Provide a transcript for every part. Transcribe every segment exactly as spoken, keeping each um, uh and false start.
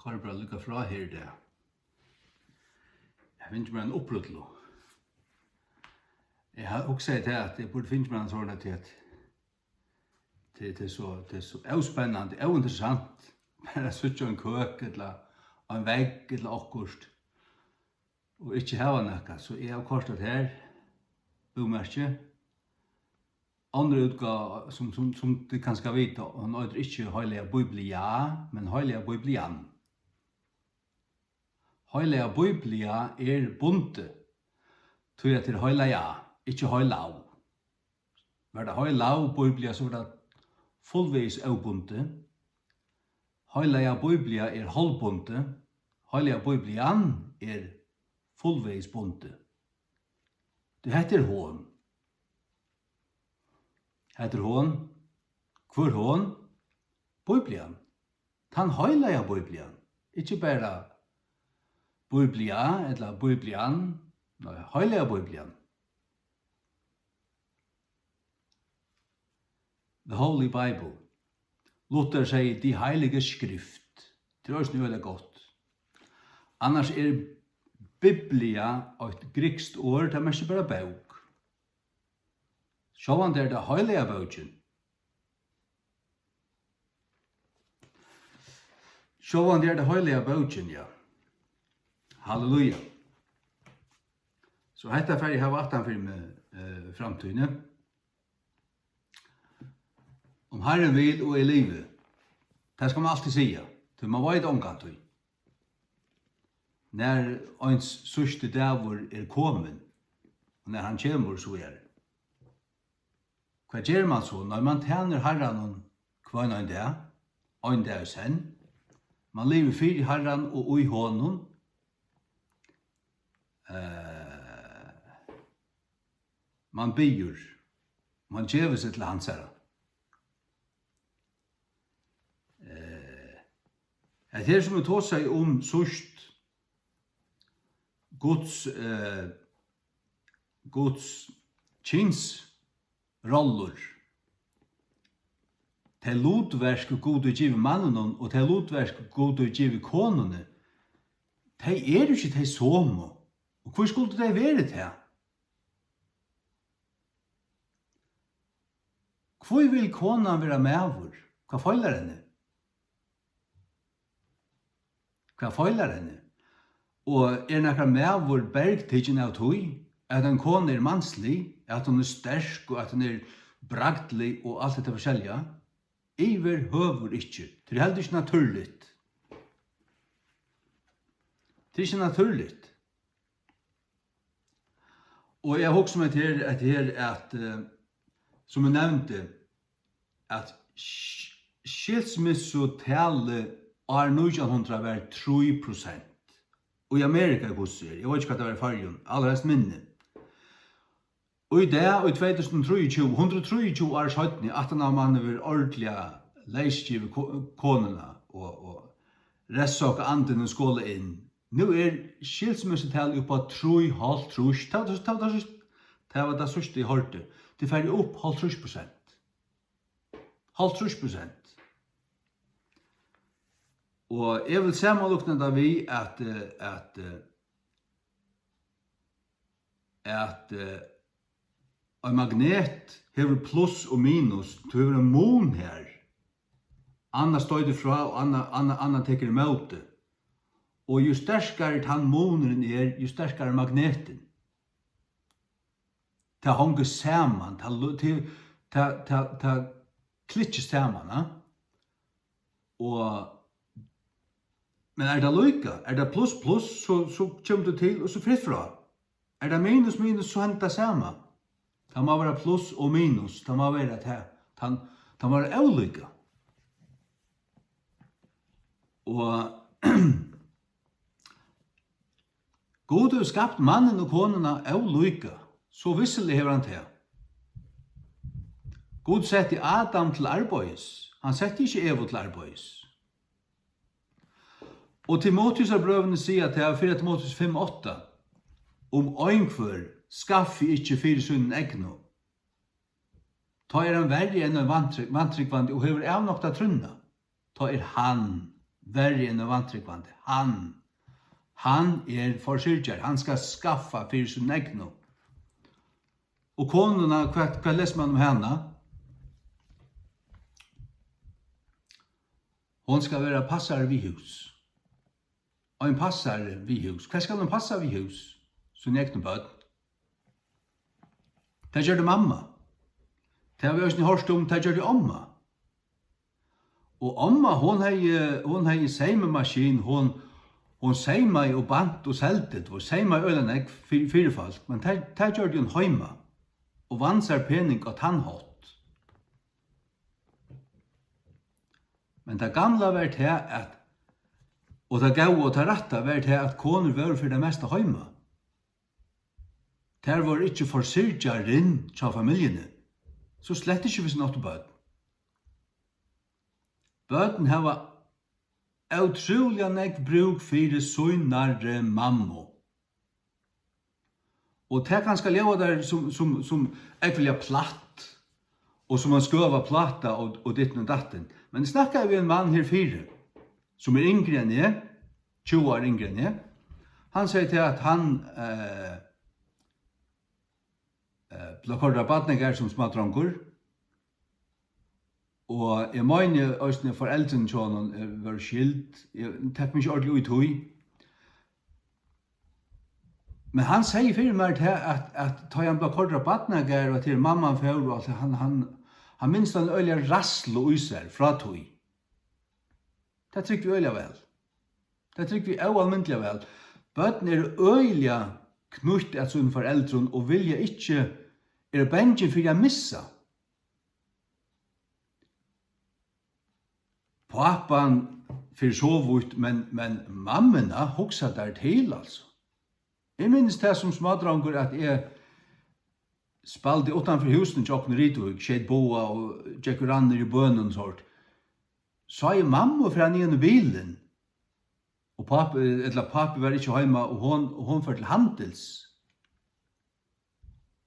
Hoppar bara líka frá her í dag. Eg havi fingið mær eina upprullu. Eg havi hugsað tað, at eg burdi fingið mær eina sovorðna, tí at tað, tað er so, tað er so óspennandi, óinteressant, bara at síggja ein køk ella ein vegg ella okkurt og ikki hava nakað. So eg havi koyrt tað her búmerki. Onnur útgáva, sum, sum, sum tit kanska vita, hon eitur ikki Heilaga Bíblia, men Heilaga Bíblian. Heilaga Bíblia er bundið, tí at tað er heilaga, ikki heilag. Var tað heilag Bíblia, so var tað fullvegis óbundið. Heilaga Bíblia er hálvbundið. Heilaga Bíblian er fullvegis bundið. Tí hetta er hon. Hetta er hon. Hvør hon? Bíblian. Tann heilaga Bíblian. Ikki bara Bíblia ella Bíblian. Nei, heilaga Bíblian. The Holy Bible. Luther segði, Die Heilige Schrift. Tað er eisini øgiliga gott. Annars er Biblia eitt grikskt orð, tað merkir bara bók. Sjálvandi er tað heilaga bókin. Sjálvandi er tað heilaga bókin, ja. Halleluja. So hetta fari eg hava aftan fyri meg, eh, framtíðini. Um Harrin vil og eg livi. Tað skal man altíð siga, tí man veit ongantíð, nær eins síðsti dagur er komin, og nær hann kemur, so er. Hvat ger man so? Nei, man tænir Harranum hvønn ein dag, ein dag í senn. Man livir fyri Harran og í honum. Eh, man biður, man gevur seg til hansara. Eh, hetta her, sum eg tosaði um síðst, Guds, eh, Guds kynsrollur, tey lutverk, Gud hevur givið manninum, og tey lutverk, Gud hevur givið konuni, tey eru ikki tey somu. Og hví skuldu tey verið tað? Hví vil konan vera maður? Hvat feilar henni? Hvat feilar henni? Og er nakar maður bergtikin av tí, at ein kona er manslig, at hon er sterk og at hon er bragdlig og alt hetta forskelliga? Yvirhøvur ikki. Tað er heldur ikki natúrligt. Tað er ikki natúrligt. Og eg hugsi um hetta her, hetta her at, eh, sum eg nevndi, at sk-, skilsmissutalið ár nítjan hundrað var trý prosent. Og í Amerika, hvussu er? Eg veit ikki, hvat tað var í Føroyum. Allarhelst minni. Og í dag, í tvey túsund og trýogtjúgu, hundrað og trýogtjúgu ár seinni, aftan á mann hevur ordiliga leysgivið ko-, konuna og, og revsað okkum andin og skolað inn, nú er skilsmissutalið upp á trý hálvtrýss. Tað var tað, tað var tað síðst-, tað var tað síðsta, eg hoyrdi. Tað er farið upp hálvtrýss prosent. Hálvtrýss prosent. Og eg vil samanlíkna tað við, at, eh, at, eh, at, eh, ein magnet hevur pluss og minus, tú hevur ein mun har. Annað stoytir frá og annað, annað, annað tekur ímóti. Og jú sterkari tann munurin er, jú sterkari magnetin. Tað hongur saman, tað lu-, tað, tað, tað, tað klikkir saman, ja? Og, men er tað líka? Er tað pluss, pluss, so, so kemur tú til, og so fritt frá. Er tað minus, minus, so hendir tað sama. Tað má vera pluss og minus, tað má vera tað, tað, tað má vera ólíka. Og Gud hevur skapt mannin og konuna ólíka, so vissiliga hevur hann tað. Gud setti Adam til arbeiðis, hann setti ikki Evu til arbeiðis. Og Timoteusarbrøvini siga tað, fyrra Timoteus fimm átta, um einhvør skaffi ikki fyri sínum egnu, tá er hann verri enn ein vantrú-, vantrúgvandi og hevur avnoktað trúnna. Tá er hann verri enn ein vantrúgvandi. Hann, hann er forsyrgjari, hann skal skaffa fyri sínum egnu. Og konuna, hvat, hvat lesur mann um hana? Hon skal vera passari við hús. Ein passari við hús. Hvat skal hon passa við hús? Síni egnu børn. Tað gjørdi mamma. Tað havi eg eisini hoyrt um, tað gjørdi omma. Og omma, hon hevði, hon hevði seymimaskinu, hon, hon seymaði og bant og seldi, og seymaði øgiliga nógv fyri, fyri fólk, men tað, tað gjørdi hon heima og vann sær pening á tann hátt. Men tað gamla var tað, at, og tað góða og tað rætta var tað, at konur vóru fyri tað mesta heima. Tær vóru ikki forsyrgjarin hjá familjuni, so slett ikki, hvis hon átti børn. Børn hava ótrúliga nógv brúk fyri sínari mammu. Og tað kanska ljóðar tær sum, sum, sum ógvuliga platt, og sum ein skøva pláta og, og ditten og datten. Men eg snakkaði við ein mann her fyri, sum er yngri enn eg, tjúgu ár yngri enn eg. Hann segði til, at hann, eh, eh, bleiv koyrdur á barnagarð sum smádrongur. Og eg meini eisini, at foreldrini hjá honum, eh, vóru skild. Eg taki meg ikki ordiliga í tí. Men hann segði fyri mær tað, at, at tá hann bleiv koyrdur á barnagarð, og at her mamman fór, og alt, hann, hann, hann minst eina øgiliga ræðslu í sær frá tí. Tað trúgvi eg øgiliga væl. Tað trúgvi eg óalmindiliga væl. Børn eru øgiliga knýtt at sínum foreldrum og vilja ikki, eru bangin fyri at missa. Pápan fer so vítt, men, men mammuna hugsa tær til, altso. Eg minnist tað sum smádrongur, at eg spældi uttan fyri húsini hjá okkum í Rituvík, skeyt boga og gekk og rann niðri í bønum og so. Sá eg mammu fara niðan í bilin, og pápi, ella pápi var ikki heima, og hon, og hon fór til handils.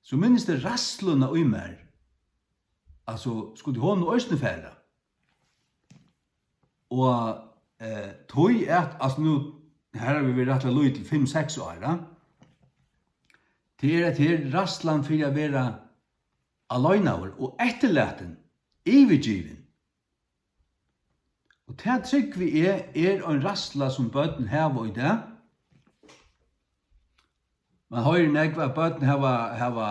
So minnist eg ræðsluna í mær. Altso, skuldi hon nú eisini fara? Og, eh, tí at, altso, nú, her hava vit verið rættiliga lítil, fimm, seks ár, ja? Tað er, at her ræðslan fyri at vera aleinaður og eftirlatin, yvirgivin. Og tað trúgvi eg er ein ræðsla, sum børn hava í dag. Man hoyrir nógv, at børn hava, hava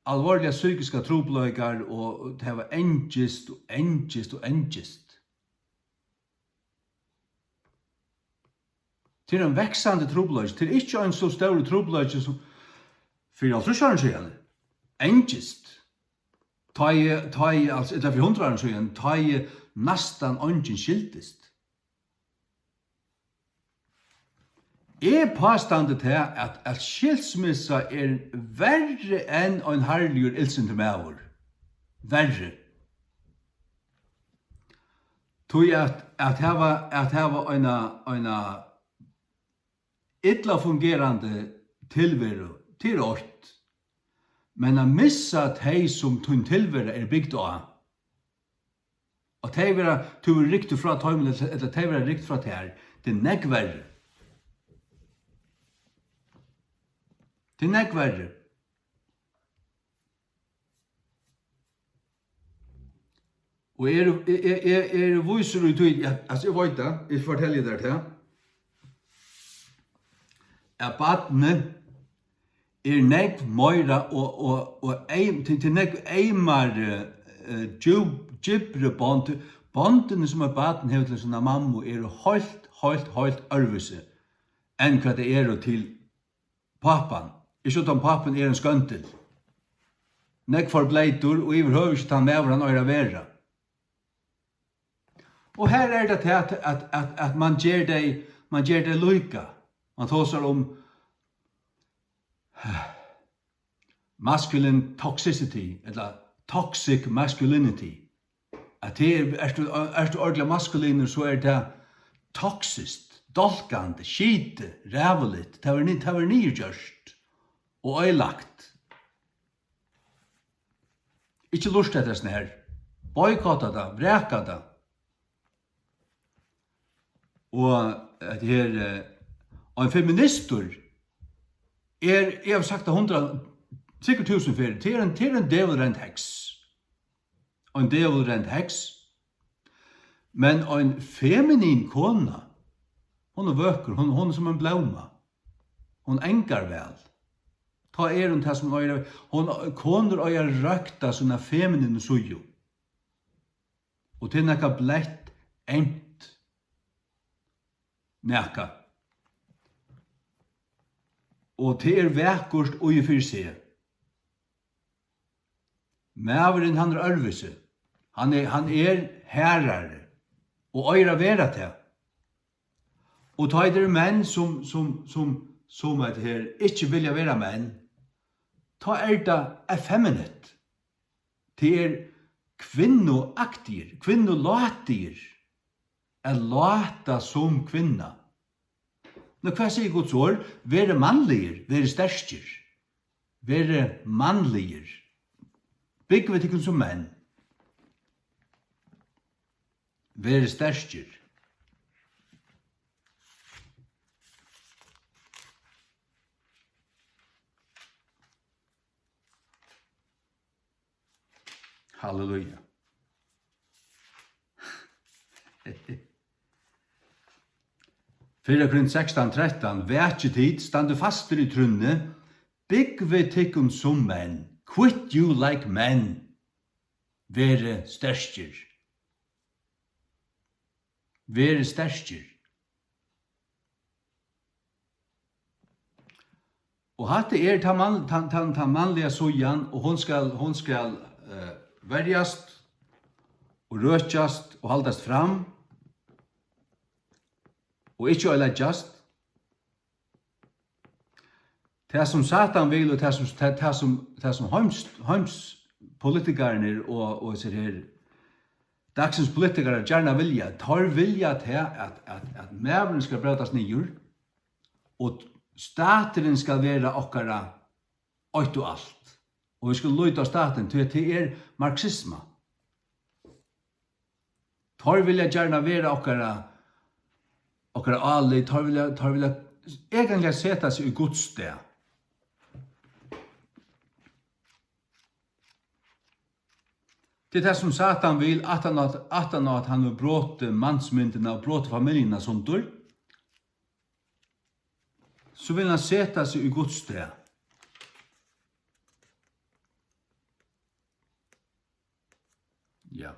alvorligar psykiskar trupulleikar, og, og tey hava angist og angist og angist. Tað er ein vaksandi trupulleiki. Tað er ikki ein so stórur trupulleiki sum fyri hálvtrýss árum síðani. Angist. Tá ið, tá ið, altso, ella fyri hundrað árum síðan, tá ið næstan eingin skildist. Eg pástandi tað, at, at skilsmissa er verri enn ein harðligur, illsintur maður. Verri. Tí at, at hava, at hava eina, eina illa fungerandi tilveru, tað er eitt. Men at missa tey, sum tín tilvera er bygd á, og tey verða, tú verður ryktur frá teimum, ella, ella tey verða rykt frá tær, tað er nógv verri. Tað er nógv verri. Og eg eri, eg, eg, eg eri vísur í tí, ja, altso, eg veit tað, eg fortelji tær tað, at barnið er nógv meira og, og, og eym-, til, til nógv eymari, eh, djúp-, djúpri bond. Bondini, sum eitt barn hevur til sína mammu, eru heilt, heilt, heilt øðrvísi enn hvat tey eru til pápan. Ikki uttan pápin er ein skøntil. Nógv for bleytur og yvirhøvur ikki tann maður, hann eigur at vera. Og her er tað tað at, at, at, at man ger tey, man ger tey líka. Man tosar um masculine toxicity, ella toxic masculinity. At tað er, ert tú, ert tú ordiliga maskulinur, so er tað toksiskt, dálkandi, skitið, ræðuligt. Tað verður ni-, tað verður niðurgjørt og oyðilagt. Ikki lurta eftir hesum her. Boykotta tað, vraka tað. Og at her, eh, ein feministur er, eg havi sagt tað hundrað, sikkurt túsund ferðir, tað er ein, tað er ein dævulrend heks. Ein dævulrend heks. Men ein feminin kona, hon er vøkur, hon, hon er sum ein blóma. Hon angar væl. Tá er hon tað, sum hon eigur, hon, konur eiga at røkta sína femininu síðu. Og tað er nakað bleytt, eymt, nakað. Og tað er vakurt í og fyri seg. Maðurin, hann er øðrvísi. Hann er, hann er harðari og eigur at vera tað. Og tá er tað menn, sum, sum, sum, sum at her ikki vilja vera menn, tá er tað effeminate. Tað er kvinnuaktigir, kvinnulátigir at láta sum kvinna. Nú, hvat sigur Guds orð? Verið mannligir, verið sterkir. Verið mannligir. Búgvið tykkum sum menn. Verið sterkir. Halleluja. Fyrra Korint sekstan trettan: Vakið tit, standið fastir í trúnni, búgvið tykkum sum menn, quit you like men. Verið sterkir. Verið sterkir. Og hatta er tann mann-, tann, tann, tann mannliga síðan, og hon skal, hon skal, eh, verjast og røkjast og haldast fram og ikki oyðileggjast. Tað, sum Satan vil, og tað, sum, tað, tað, sum, tað, sum heims-, heimspolitikararnir og, og hesir her dagsins politikarar gjarna vilja, teir vilja tað, at, at, at maðurin skal brótast niður, og staturin skal vera okkara eitt og alt. Og vit skulu líta á statin, tí at tað er marxisma. Teir vilja gjarna vera okkara, okkara álit, teir vilja, teir vilja eigentliga seta seg í Guds stað. Tað er tað, sum Satan vil, aftan á, aftan á at hann hevur brotið mansmyndina og brotið familjuna sundur, so vil hann seta seg í Guds stað. Ja.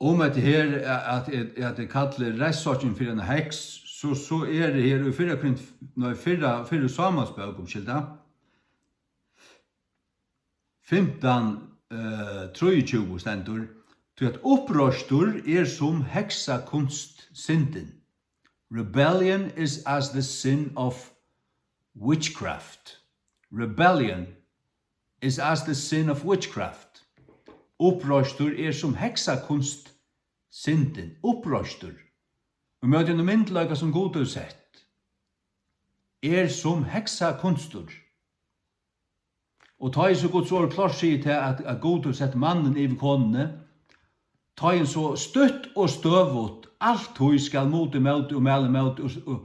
Um hetta her, at, at, at eg kalli reyssorgin fyri eina heks, so, so er her í fyrra Korint-, nei, fyrra, fyrru Sámuelsbók, umskylda, fimtan, eh, trýogtjúgu stendur: Tí at uppreistur er sum heksakunstsyndin. Rebellion is as the sin of witchcraft. Rebellion is as the sin of witchcraft. Uppreistur er sum heksakunstsyndin. Uppreistur. Ímóti einum myndugleika, sum Gud hevur sett, er sum heksakunstur. Og tá ið so Guds orð klárt sigur tað, at, at Gud hevur sett mannin yvir konuni, tá ið so støtt og støðugt altíð skal muta ímóti og mæla ímóti og, og,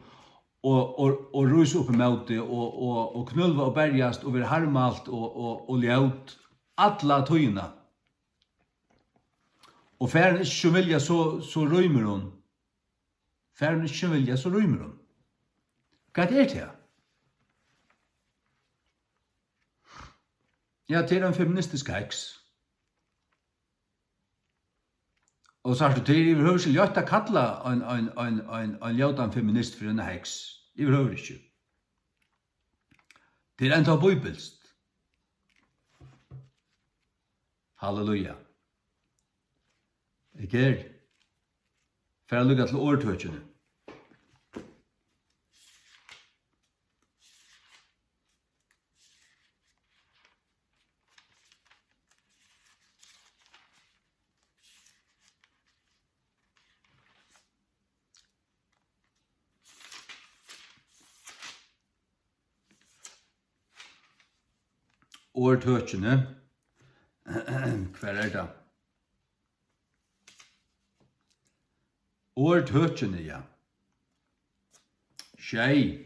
og, og, og rísa upp ímóti og, og, og knúlva og berjast og vera harðmælt og, og, og ljót alla tíðina. Og fær hann ikki sín vilja, so, so rýmir hon. Fær hon ikki sín vilja, so rýmir hon. Hvat er tað? Ja, tað er ein feministisk heks. Og sært tú, tað er yvirhøvur ikki ljótt at kalla ein, ein, ein, ein, ein ljótan feminist fyri eina heks. Yvirhøvur ikki. Tað er enntá bíbilskt. Halleluja. Eg eri, fari líka til orðtøkini. Orðtøkini. Hvar er tað? Orðtøkini, ja. Sjey.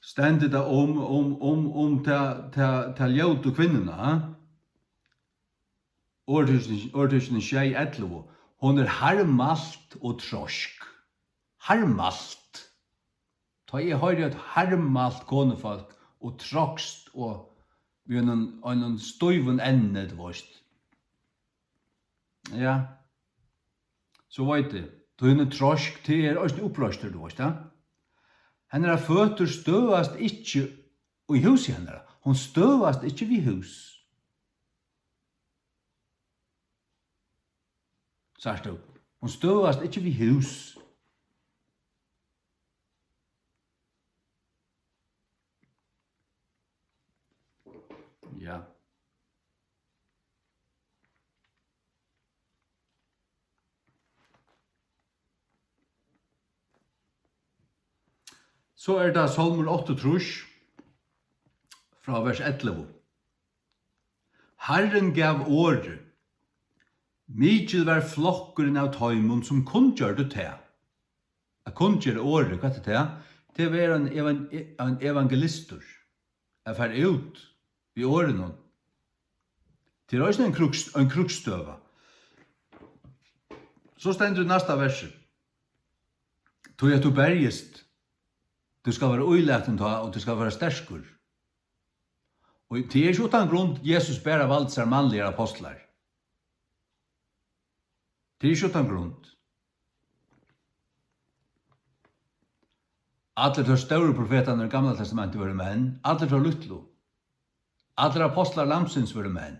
Stendur tað um, um, um, um ta, ta, ta ljótu kvinnuna, ha? Orðtøkini, Orðtøkini sjey ellivu. Hon er harðmælt og troysk. Harðmælt. Tá eg hoyri eitt harðmælt konufólk og troyskt og við einum, einum stívum enni, tú veist. Ja. So veit eg. Tá hon er troysk, tað er eisini uppreistur, tú veist, ja. Hennara føtur støðast ikki í húsi hennara. Hon støðast ikki við hús. Sært tú? Hon støðast ikki við hús. Ja. So er tað Sálmur áttaogtrýss frá vers ellivu. Harrin gav orðið. Mikil var flokkurin av teimum, sum kunngjørdu tað. At kunngera orðið, hvat er tað? Tað er at vera ein evan-, ein evangelistur. At fara út við orðinum. Tað er eisini ein krígs-, ein krígsstøða. So stendur í næsta versi. Tí at tú berjist, tú skalt vera ílatin tá, og tú skalt vera sterkur. Og tað er ikki uttan grund, Jesus bara valdi sær mannligar ápostlar. Tað er ikki uttan grund. Allir teir stóru profetarnir í Gamla Testamenti vóru menn, allir teir lítlu. Allir ápostlar Lambsins vóru menn.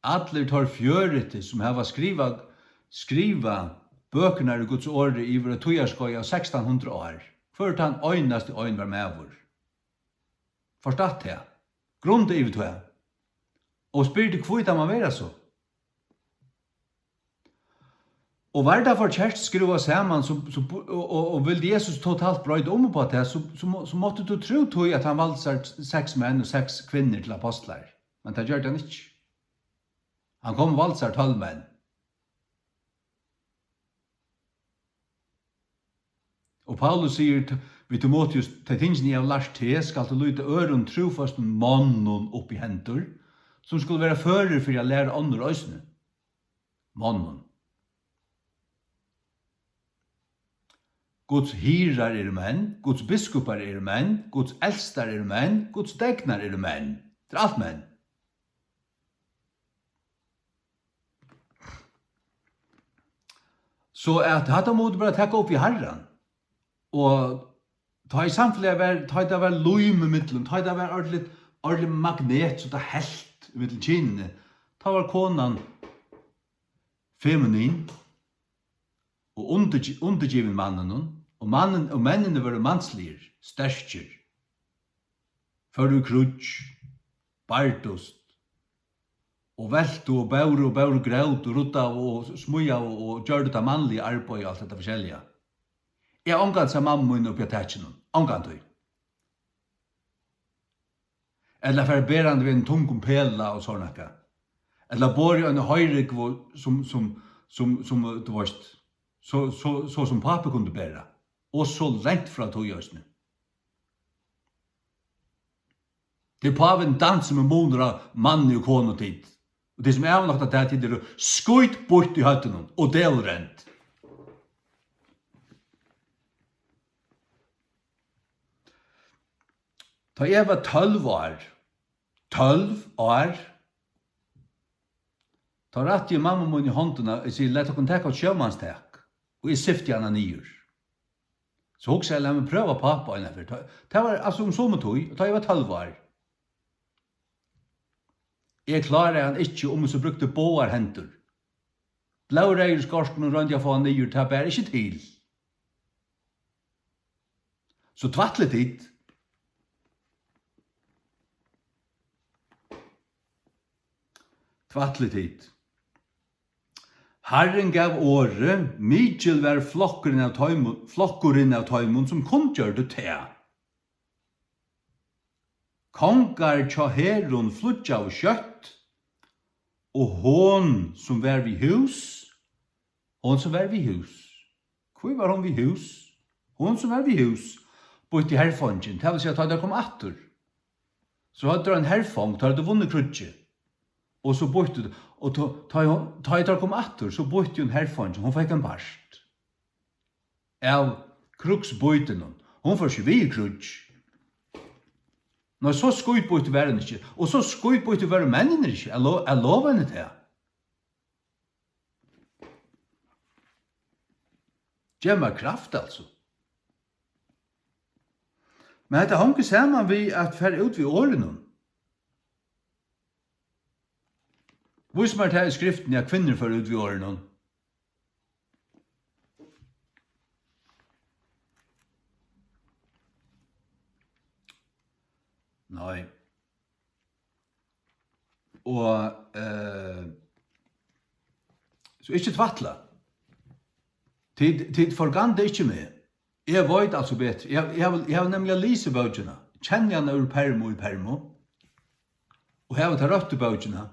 Allir teir fjøruti, sum hava skrivað, skrivað bøkurnar í Guds orði yvir eitt tíðarskeið av sekstan hundrað ár, hvør tann einasti ein var maður. Forstætt tað. Grunda yvir tað. Og spyr teg, hví tað má vera so. Og var tað forkert skrúvað saman, so, so, og, og, og vildi Jesus totalt broyta um upp á tað, so, so, má-, so mátti tú trúð tí, at hann valdi sær seks menn og seks kvinnur til ápostlar. Men tað gjørdi hann ikki. Hann kom og valdi sær tólv menn. Og Paulus sigur t-, við Timoteus, tey tingini eg havi lært teg, skalt tú líta øðrum trúføstum monnum upp í hendur, sum skulu vera førir fyri at læra onnur eisini. Monnum. Guds hirðar eru menn, Guds biskupar eru menn, Guds elstar eru menn, Guds degnar eru menn. Tað er alt menn. So at hatta mugu vit bara taka upp við Harran. Og tá í samfelagið var, tá ið tað var lím ímillum, tá ið tað var ordiligt, ordiligt magnet, so tað helt ímillum kynini, tá var konan feminin og undirgi-, undirgivin manninum, og mannin, og menninir vóru mansligir, sterkir, fóru í kríggj, bardust, og veltu og bóru og bóru grót og ruddaðu og smíðaðu og gjørdu tað mannliga arbeiðið og alt hetta forskelliga. Eg havi ongantíð sæð mammu mína uppi á takinum. Ongantíð. Ella farið berandi við einum tungum pela og so nakað. Ella borið eina hoyringu sum, sum, sum, sum, tú veist, so, so, so sum pápi kundi bera. Og so langt frá tí eisini. Tað er pávin dans sum er munur á manni og konu, tit. Og tey sum avnokta tað, tit eru skítbýtt í høvdinum og delrend. Tá eg var tólv ár, tólv ár, tá rætti eg mammu míni hondina, eg sigi, lat okkum taka eitt sjómanstak, og eg syfti hana niður. So hugsaði eg, lat meg prøva pápa eina ferð. Tá, tað var altso um somu tíð, tá eg var tólv ár. Eg kláraði hann ikki, um eg so brúkti báðar hendur. Blóðreyður í skorpinum, royndi at fáa hann niður, tað bar ikki til. So tvætlið tit. Tvætlið tit. Harrin gav orðið, mikil var flokkurin av teimum, flokkurin av teimum, sum kunngjørdu tað. Kongar hjá herum flýggjaðu skjótt, og hon, sum var við hús, hon, sum var við hús. Hví var hon við hús? Hon, sum var við hús, býtti herfongin, tað vil siga, tá teir komu aftur, so høvdu teir ein herfong, tá høvdu vunnið kríggið. Og so býttu, og tá, tá, ið hon, tá ið teir komu aftur, so býtti hon herfongin, hon fekk ein part av krígsbýtinum. Hon fór ikki við í kríggj. Nei, so skítbýttur var hon ikki. Og so skítbýttir vóru menninir ikki, at lo-, at lova henni tað. Gev mær kraft, altso. Men hetta hongur saman við at fara út við orðinum. Vís mær tað í skriftini, at kvinnur fóru út við orðinum. Nei. Og, eh, so ikki tvætla. Tit, tit forganga ikki meg. Eg veit altso betri. Eg, eg havi, eg havi nemliga lisið bókina, kenni hana úr perm í perm, og havi ta røttu bókina.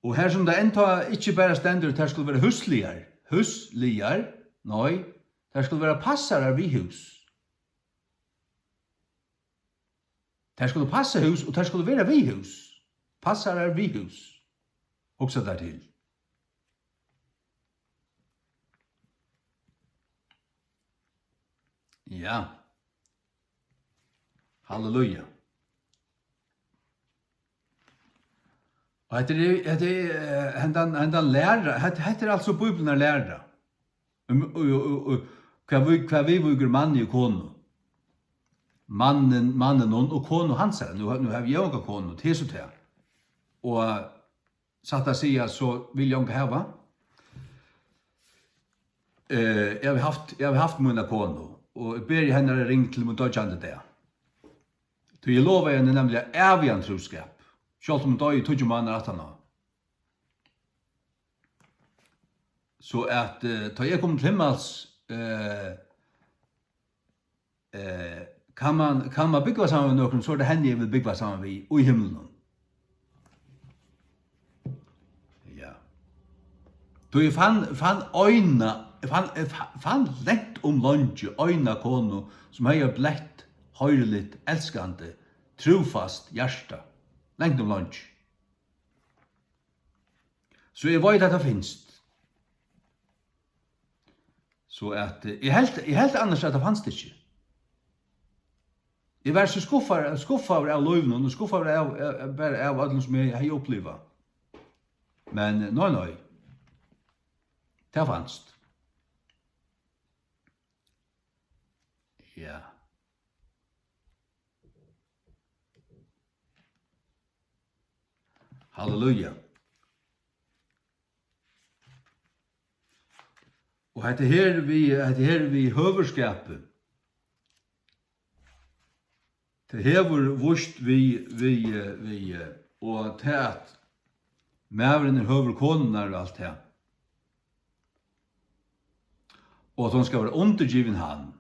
Og har sum tað enntá ikki bara stendur, at tær skulu vera húsligar, húsligar, nei, tær skulu vera passarar við hús. Tær skulu passa hús, og tær skulu vera við hús. Passarar við hús. Hugsa tær til. Ja. Halleluja. Og hetta er, hetta er, eh, hendan, hendan læra, hetta, hetta er altso Bíbliunnar læra. Um, og, og, og, og, hvat vi-, hvat viðvíkur manni og konu. Mannin, manninum og konu hansara. Nú, nú havi eg onga konu, tað er so tað. Og satt at siga, so vil eg onga hava. Eh, eg havi havt, eg havi havt mína konu, og eg beri hennara ring til mín doyggjandi dag. Tí eg lovaði henni nemliga ævigan trúskap, sjálvt um hon doyði tíggju mánaðir aftaná. So at, eh, tá eg komi til himmals, eh, eh, kann man, kann man búgva saman við nøkrum, so er tað henni, eg vil búgva saman við í himlinum. Ja. Tí eg fann, fann eina, eg fann, eg fa-, fann langt um leingi eina konu, sum hevði eitt bleytt, hoyriligt, elskandi, trúfast hjarta. Langt um leingi. So eg veit, at tað finst. So at, eh, eg helt, eg helt annars, at tað fanst ikki. Eg var so skuffaður, skuffaður av lívinum og skuffaður av, av, bara av øllum, sum eg hevði upplivað. Men, eh, nei, nei. Tað fanst. Ja. Halleluja. Og hetta her við, hetta her við høvuðskapið, tað hevur víst við, við, eh, við, eh, og tað, at maðurin er høvur konunnar og alt tað. Og at hon skal vera undirgivin hann.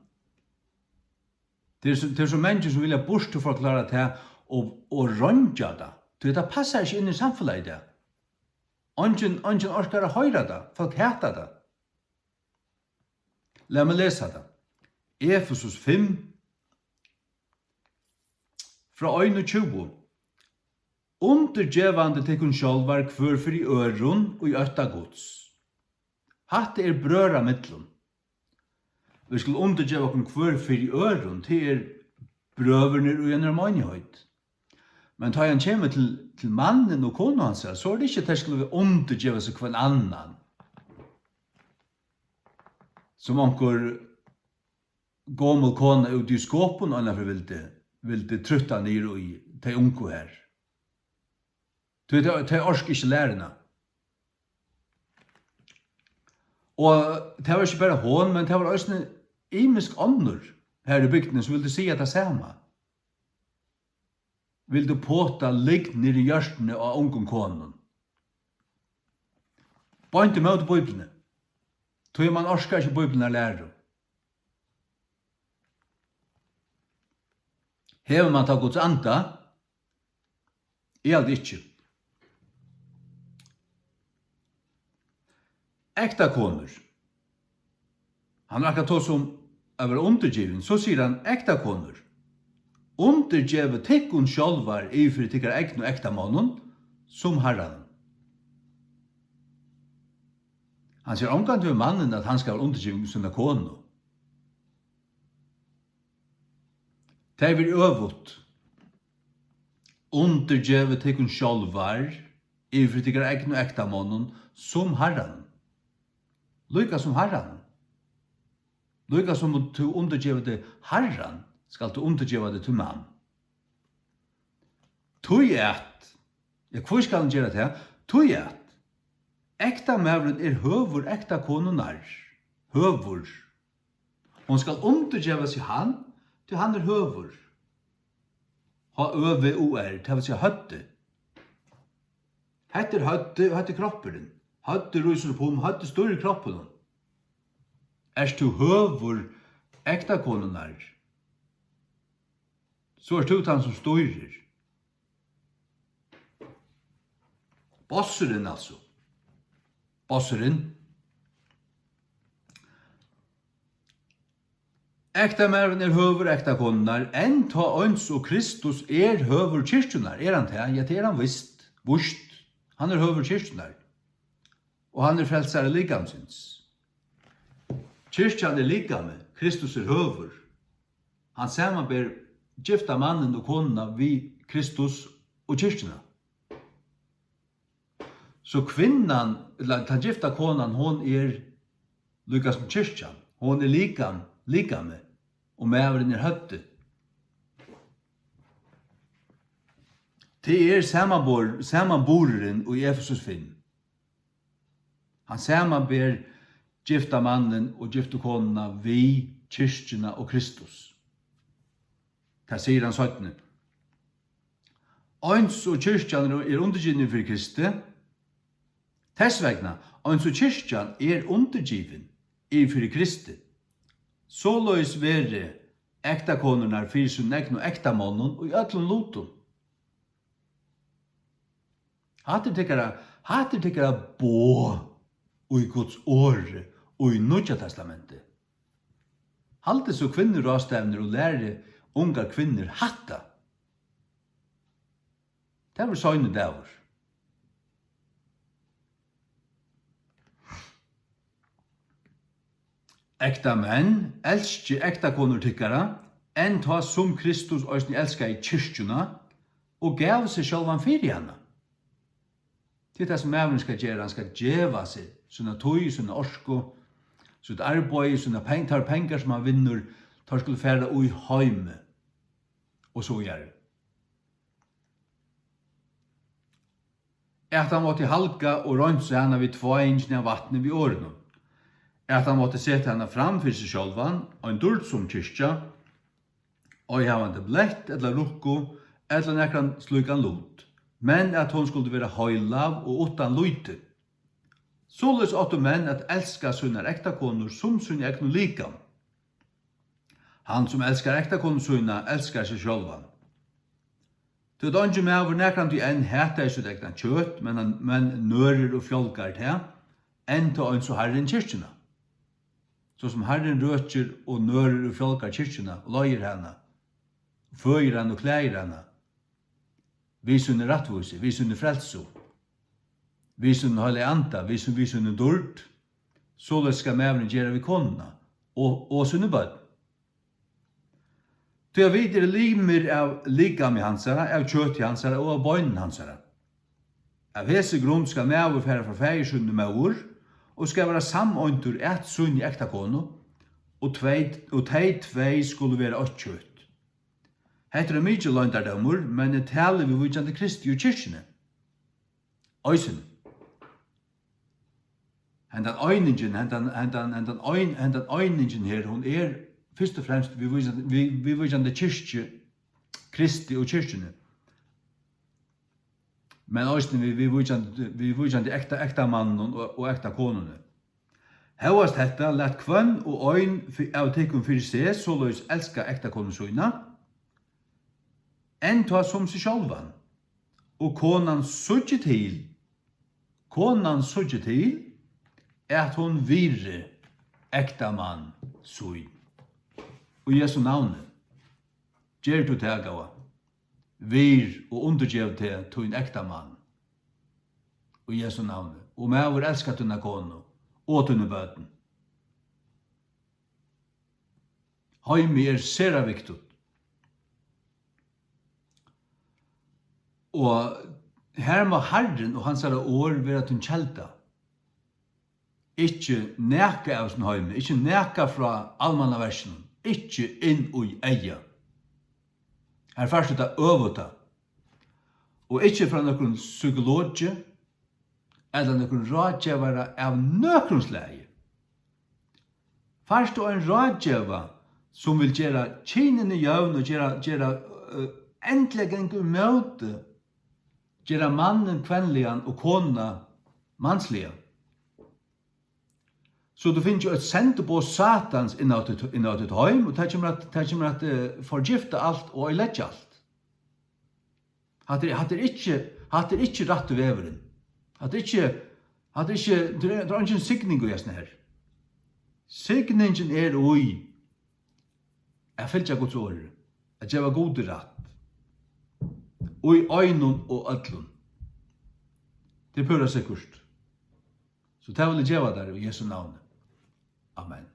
Tað er so, tað er so mangi, sum vilja burturforklára tað og, og reingja tað. Tí tað passar ikki inn í samfelagið í dag. Eingin, eingin orkar at hoyra tað. Fólk hata tað. Lat meg lesa tað. Efesus fimm, frá einogtjúgu. Undirgevandi tykkum sjálvar hvør fyri øðrum í ótta Guds. Hatta er brøðra millum. Vit skulu undirgeva okkum hvør fyri øðrum, tað er brøðurnir í einari meinigheit. Men tá hann kemur til, til mannin og konu hansara, so er tað ikki, at tey skulu undirgeva seg hvønn annan. Sum onkur gomul kona úti í Skopun einaferð vildi, vildi trýtta niður í tey ungu har. Tí tey, tey orka ikki læruna. Og tað var ikki bara hon, men tað var eisini ymisk onnur har í bygdini, sum vildu siga tað sama. Vildu pota lygn niður í hjørtuni á ungum konum. Beint ímóti Bíbliuni. Tí man orkar ikki Bíbliunnar læru. Hevur mann tá Guds anda? Eg haldi ikki. Ektakonur. Hann er akkurát tosað um at vera undirgivin, so sigur hann: Ektakonur, undirgevið tykkum sjálvar yvir fyri tykkara egnu ektamonnum, sum Harranum. Hann sigur ongantíð við mannin, at hann skal vera undirgivin sína konu. Tað verður øvugt. Undirgevið tykkum sjálvar yvir fyri tykkara egnu ektamonnum, sum Harranum. Líka sum Harranum. Líka sum tú undirgevur teg Harran, skalt tú undirgeva teg tí mann. Tí at, ja, hví skal hann gera tað? Tí at ektamaðurin er høvur ektakonunnar. Høvur. Hon skal undirgeva seg hann, tí hann er høvur. H Ø V U R, tað vil siga høvdið. Hetta er høvdið, og hetta er kroppurin. Høvdið rísur upp um, høvdið stýrir kroppinum. Ert tú høvur ektakonunnar, so ert tú tann, sum stýrir. Bossurin, altso. Bossurin. Ektamaðurin er høvur ektakonunnar, enn tá eins og Kristus er høvur kirkjunnar. Er hann tað? Ja, tað er hann vist. Víst. Hann er høvur kirkjunnar. Og hann er frelsari likamsins. Kirkjan er likami, Kristus er høvur. Hann samanber gifta mannin og konuna við Kristus og kirkjuna. So kvinnan, ella tann gifta konan, hon er líka sum kirkjan. Hon er likam, likami, og maðurin er høvdið. Tað er samanbor-, samanburðurin í Efesus fimm. Hann samanber gifta mannin og giftu konuna við kirkjuna og Kristus. Tað sigur hann seinni. Eins og kirkjan er, er undirgivin fyri Kristi, tess vegna, eins og kirkjan er undirgivin yvir fyri Kristi, soleiðis veri ektakonurnar fyri sínum egnu ektamonnum í øllum lutum. Hatta er tykkara, hatta er tykkara boð í Guds orði og í Nýggja Testamenti. Haldið so kvinnuráðstevnur og lærið ungar kvinnur hatta. Tað verður seinur dagur. Ektamenn, elskið ektakonur tykkara, enn tá sum Kristus eisini elskaði kirkjuna og gav seg sjálvan fyri hana. Tað er tað, sum maðurin skal gera. Hann skal geva seg, sína tíð, sína orku, sítt arbeiði, sínar peng-, teir pengar, sum hann vinnur, teir skulu fara í heimið, og so víðari. At hann mátti halga og reinsa hana við tváingini av vatni við orðunum, at hann mátti seta hana fram fyri seg sjálvan, ein dýrd sum kirkja, ei havandi blett ella rukku ella nakran slíkan lut, men at hon skuldi vera heilag og uttan lýti. Soleiðis áttu menn at elska sínar ektakonur sum síni egnu likam. Hann, sum elskar ektakonu sína, elskar seg sjálvan. Tí at eingin maður nakrantíð enn hataði sítt egna kjøt, men hann, men nørir og fjálgar tað, enn tá eins og Harrin kirkjuna. So sum Harrin røkir og nørir og fjálgar kirkjuna, leiðir hana, føðir hana og klæðir hana, við síni rættvísi, við síni frelsu, við sínum heilaga anda, við sín-, við síni dýrd, soleiðis skal maðurin gera við konuna og, og síni børn. Tí at vit eru limir av likami hansara, av kjøti hansara og av beinum hansara. Av hesi grund skal maður fara frá faðir sínum og móður, og skal vera sameindur at síni ektakonu, og tvey, og tey tvey skulu vera eitt kjøt. Hetta er ein mikil loyndardómur, men eg tali viðvíkjandi Kristi og kirkjuni. Eisini. Hendan einingin, hendan, hendan, hendan ein-, hendan einingin her, hon er fyrst og fremst viðvíkjandi, við, viðvíkjandi kirkju, Kristi og kirkjuni. Men eisini við, viðvíkjandi, viðvíkjandi ekta, ektamanninum og, og ektakonuni. Hóast hetta, lat hvønn og ein fy-, av tykkum fyri seg soleiðis elska ektakonu sína, enn tá sum seg sjálvan, og konan síggi til, konan síggi til, at hon virði ektamann sín. Í Jesu navni, ger tú tað, góða. Virð og undirgev teg tín ektamann. Í Jesu navni. Og maður, elska tína konu og tíni børn. Heimið er sera viktigt. Og her má Harrin og hansara orð vera tín kelda. Ikki nakað av hesum heimi, ikki nakað frá almannaverkinum, ikki inn í eygað. Har fært tú tað øvuta. Og ikki frá nøkrum psykologi, ella nøkrum ráðgevara av nøkrum slagi. Fært tú ein ráðgeva, sum vil gera kynini jøvn og gera, gera, øh, endiliga ganga ímóti, gera mannin kvenligan og konuna mansliga, so tú fingið eitt sendiboð Satans inn á títt, inn á títt heim, og tað kemur at, tað kemur at, eh, forgifta alt og oyðileggja alt. Hatta er, hatta er ikki, hatta er ikki rætti vegurin. Hatta er ikki, hatta er ikki, tað er, tað er eingin signing í hesum her. Signingin er í at fylgja Guds orði, at geva Gudi rætt. Í einum og øllum. Tað er púra sikkurt. So tað vil eg geva tær í Jesu navni. Amen.